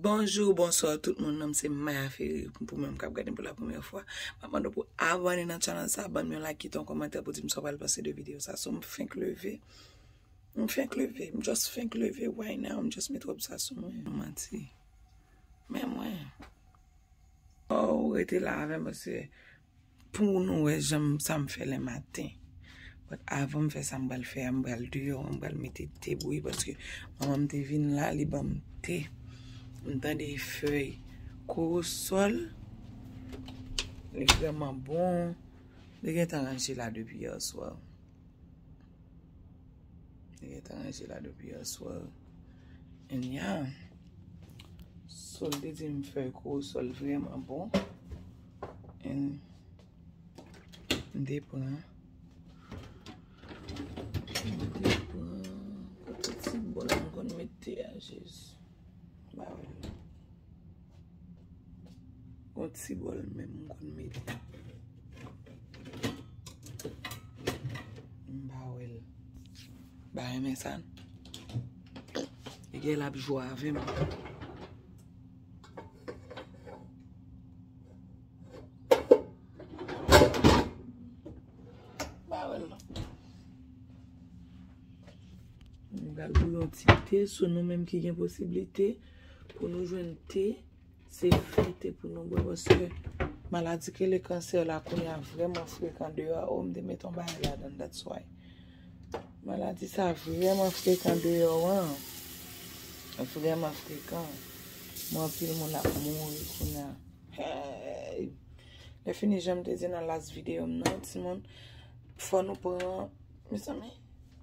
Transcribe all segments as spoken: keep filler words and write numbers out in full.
Bonjou, bonswa tout moun, non m se Maya Ferry. Pou mwen k ap gade m pou la premyè fwa, m ap mande w pou abòne nan channel sa, ban m yon like, kite yon kòmantè pou di m sa w pral panse de videyo sa. So m fenk leve. M fenk leve. M just fenk leve right now. M just met wòb sa sou mwen. Manti. Men mwen. Oh, rete la avè m paske pou nou wè jan m, sa m fè lè maten. But avan m fè sa m pral fè a, m pral deyò, m pral mete te bouyi paske manman m te vin la, li ban m te. M tande fèy kowosòl. Li vrèman bon. Li gentan ranje la depi yè swa. Li gentan ranje la depi yè swa. And yeah. So, l te di m fèy kowosòl vrèman bon. And m te pran. M te pran. Kote ti bòl m konn mete a, Jezi? M pa wè l. Yon ti bòl menm m konn mete. M pa wè l. M pa renmen sa. Li gen l ap jwe avè m. M pa wè l non. M pral bouyi yon ti te sou nou menm ki gen posiblite pou nou jwenn te. Se fè te pou nou bwè paske maladi ki rele kansè la kounye a vrèman frekan deyò a. Oh, m te met yon bagay ladan, that's why. Maladi sa vrèman frekan deyò an. Vrèman frekan. Mwen anpil moun ap mouri kounye a. Hey! Lè fini, jan m te di nan last videyo m nan, timoun, fò nou pran, mezanmi,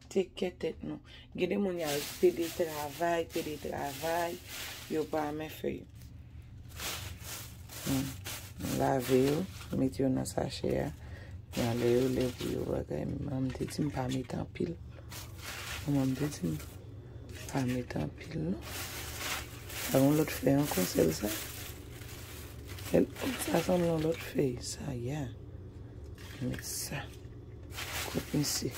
te kè tèt nou. Gen de moun y al pede travay, pede travay, yo pa renmen fèy. Hmm. M lave yo, m mete yo nan sachè a. M ale yo lè pou yo bagay. Manman m te di m pa mete anpil. Manman m te di m pa mete anpil non. Pa gen lòt fèy ankò, sèl sa. Sa sanble yon lòt fèy, sa, yeah. Met sa. Kot misye?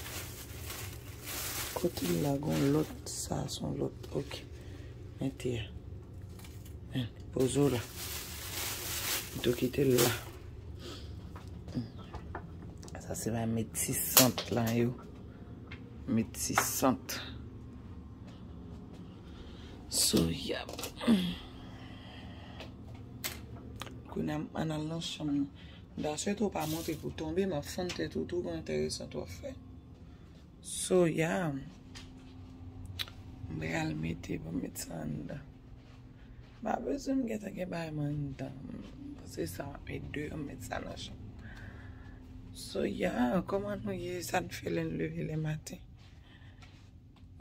Kote l la gon lòt, sa son lòt. Ok. Mete a. Men, poze w la. M tou kite l la. Sa se pa met ti sant lan yo. Met ti sant. So, yap. Kounye a, ann al nan chanm nan. M ta swete w pa monte pou tonbe, m ap fann tèt ou tou, pa enteresan twòp fè. So, yeah. M pral mete, ban m met sa anndan. M pa bezwen m gentan gen bagay mwen anndan. Se sa, m ap met deyò, m met sa nan chanm. So, yeah, kòman nou ye? Sa n fè lè n leve lè maten?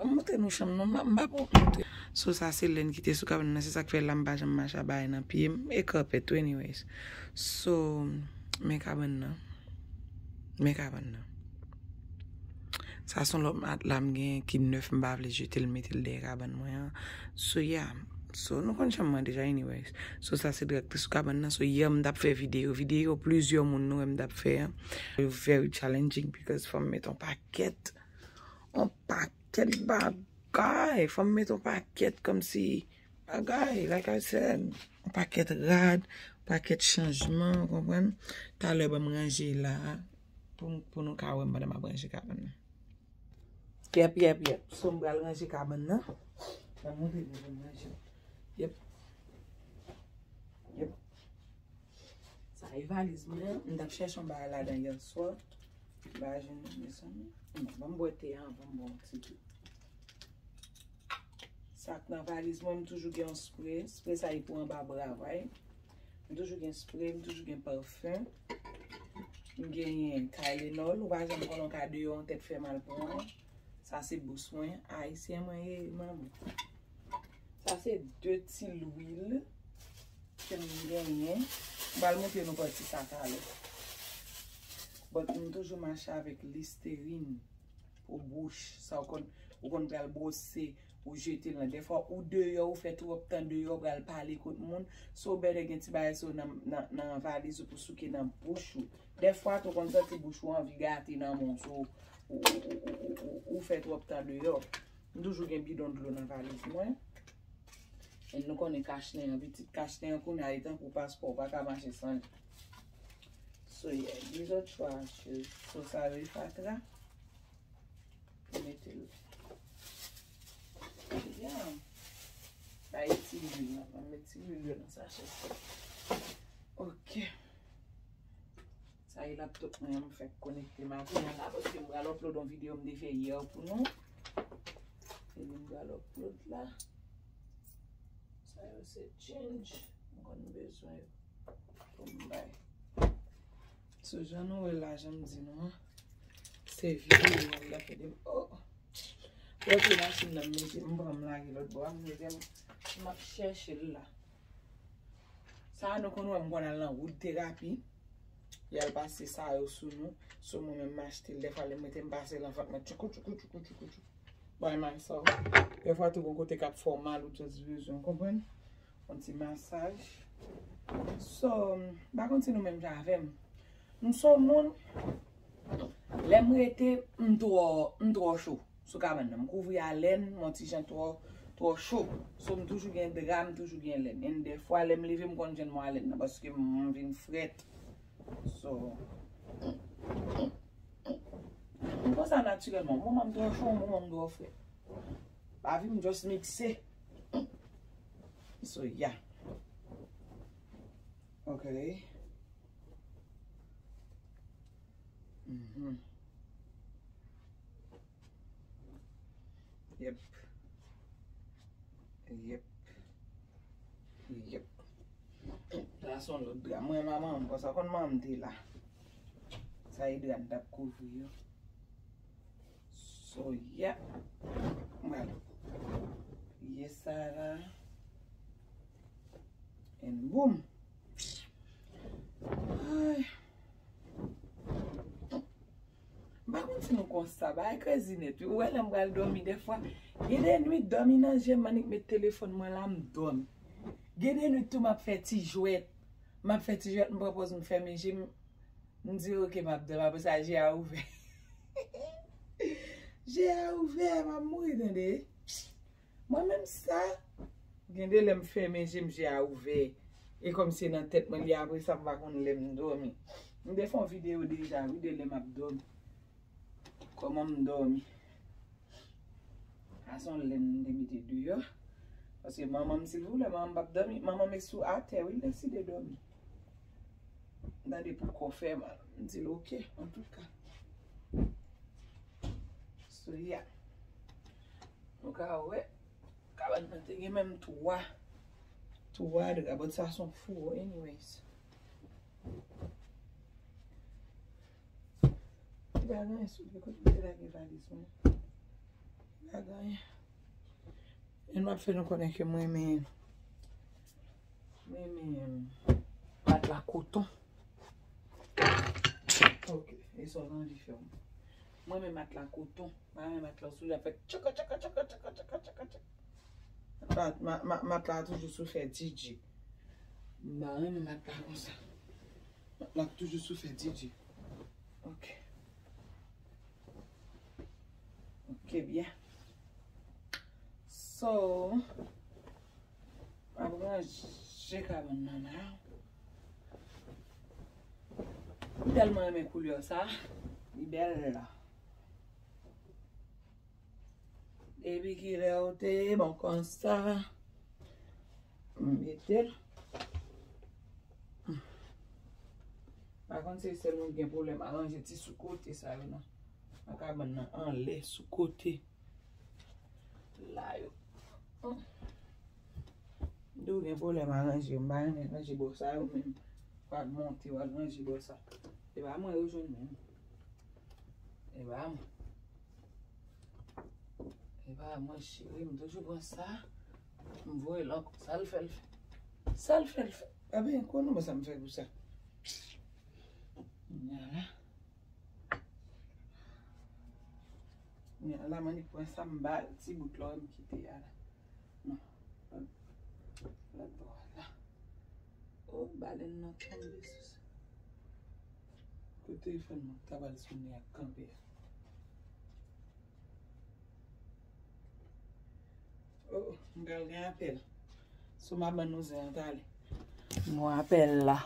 M montre nou chanm non, m pa pou montre. So, sa se lè n kite sou kabann nan, se sa k fè la m pa janm mache a bagay nan pye m. E kapèt tou, anyways. So, men kabann nan. Men kabann nan. Sa se yon lòt matla m gen ki nèf, m pa vle jete l, mete l dèyè kabann mwen an. So, yeah. So, nou konn chanm mwen deja, anyways. So, sa se dra k te sou kabann nan. So, yè m t ap fè videyo. Videyo plizyè moun nou wè m t ap fè an. Very challenging because fò m met yon pakèt. Yon pakèt bagay. Fò m met yon pakèt kòmsi bagay, like I said. Yon pakèt rad, yon pakèt chanjman, ou konprann? Talè ban m ranje la, pou, pou nou ka wè m pandan m ap ranje kabann nan. Yèp, yèp, yèp. So, m pral ranje kabann nan. Ban m montre nou pou m ranje. Yèp. Yèp. Sa e valiz mwen an. M t ap chèche yon bagay ladan yè swa. M pa jwenn li, mezanmi. Non, ban m bwè te a avan m bwè yon ti kou. Sa k nan valiz mwen, m toujou gen yon spre. Spre sa e pou anba bra, right? M toujou gen spre, m toujou gen pafen. M genyen Tylenol, ou pa janm konnen w ka deyò, yon tèt fè mal pran w. Sa se bous mwen, ayisyen mwen ye, manman. Sa se de ti lwil ke m genyen. M pral montre nou pati sa talè. But m toujou mache avèk Listerine pou bouch. Sa w konn, ou konn pral bwose, ou jete l nan. Dèfwa, ou deyò, ou fè twòp tan deyò, pral pale kot moun. So, w better gen ti bagay sa yo nan, nan, nan valiz ou pou souke nan bouch ou. Dèfwa, tou konn santi bouch ou anvi gate nan men w. So, ou, ou, ou fè twòp tan deyò. M toujou gen bidon dlo nan valiz mwen. E nou konnen kachnen an, pitit kachnen an kounye a li tankou paspò, ou pa ka mache san li. So, yeah, these are trash. So, sa yo e fatra. Mete l. Yeah. Bay ti lwil la. Mwen met ti lwil yo nan sachè sa. Ok. Sa e laptop mwen an, m fèk konekte maten an la, paske m pral upload yon videyo m te fè yè pou nou. E m pral upload la. Sa yo se change. M konn bezwen yo pou m bay. So, jan nou wè la, jan m di nou an, se videyo m la fè de. Oh! Lòt machin nan m mete, m pran m lage lòt bò a, m mete m, m ap chèche l la. Sa a nou konn wè m konn al nan wood therapy. Y al pase sa yo sou nou. So mwen menm m achte l. Dèfwa lè m rete m pase l nan vant mwen. Tchoukou, tchoukou, tchoukou, tchoukou, tchoukou. By myself. Dèfwa tou gon kote k ap fè w mal ou just bezwen, w konprann? Yon ti masaj. So, m pa konn si nou menm jan avè m. M se yon moun, lè m rete, m twò, m twò cho. Sou kabann nan. M kouvri a lèn, m on ti jan twò, twò cho. So, m toujou gen dra, m toujou gen lèn. And dèfwa, lè m leve, m konn jwenn mwen a lèn nan, paske m, m vin frèt. So, m konsa natirèlman. Yon moman m twò cho, yon moman m twò frèt. Lavi m just mikse. So, yeah. Ok. Mhm. Yep. Yep. Yep. Sa se yon lòt dra. Mwen, manman m, konsa konn manman m te la. Sa e dra n t ap kouvri yo. So, yeah. Mwen. Yes, Sarah. And boom. Ay. M pa konn si nou konsa, bagay crazy net, wi. Ou wè lè m pral dòmi dèfwa, gen de nwit dòmi nan je m, m annik met telefòn mwen la, m dòmi. Gen de nwit tou, m ap fè ti jwèt. M ap fè ti jwèt, m pran pòz, m fèmen je m, m di, "Ok, m ap dòmi." Apre sa, je a ouvè. Je a ouvè, m ap mouri, tande. Mwen menm sa, gen de lè m fèmen je m, je a ouvè. E kòmsi nan tèt mwen li, apre sa m pa konn lè m dòmi. M te fè yon videyo deja, wi, de lè m ap dòmi. Kòman m dòmi. A se yon lèn m te mete deyò. Paske manman m, silvouplè, manman m p ap dòmi. Manman m e sou atè, wi, l deside dòmi. M tande pou kò fè mal. M di l, "Ok, antouka." So, yeah. Nou ka wè, kabann nan te gen menm twa, twa dra, but sa se yon fou, anyways. Li pa gen anyen sou li, kote m te lage valiz mwen? Li pa gen anyen. E m ap fè nou konnen ke mwen renmen, mwen renmen matla koton. Ok, e sa w t anvi fè w. Mwen renmen matla koton. Mwen renmen matla sou li ap fè tchaka, tchaka, tchaka. Matla, ma, ma, matla toujou sou fè D J. M pa renmen matla konsa. Matla toujou sou fè D J. Ok. Ok, byen. So, m ap ranje kabann nan la. M tèlman renmen koulè sa. Li bèl la. Depi kilè w te bon konsa, m mete l. Pa konn se sèl mwen ki gen pwoblèm a ranje ti sou kote sa yo non. Nan kabann nan anlè, sou kote. La yo. M di w gen pwoblèm a ranje, m pa renmen ranje bò sa yo menm. W al monte, w al ranje bò sa. E pa mwen yo jwenn menm. E pa mwen. E pa mwen, cheri, m toujou pran sa. M voye l ankò. Sa l fè, l fè. Sa l fè, l fè. Ebyen, konnen mwen sa m fè pou sa. Kounye a la. Kounye a la, m annik pran sa, m ba l ti bout la, m kite a la. Non. Lòt bò a la. O, balèn nan tonbe sou sa. Kote telefòn mwen ta pral sonnen ak kanpe a? O, m pral gen apèl. So m ap ban nou zen an talè. Mwen apèl la.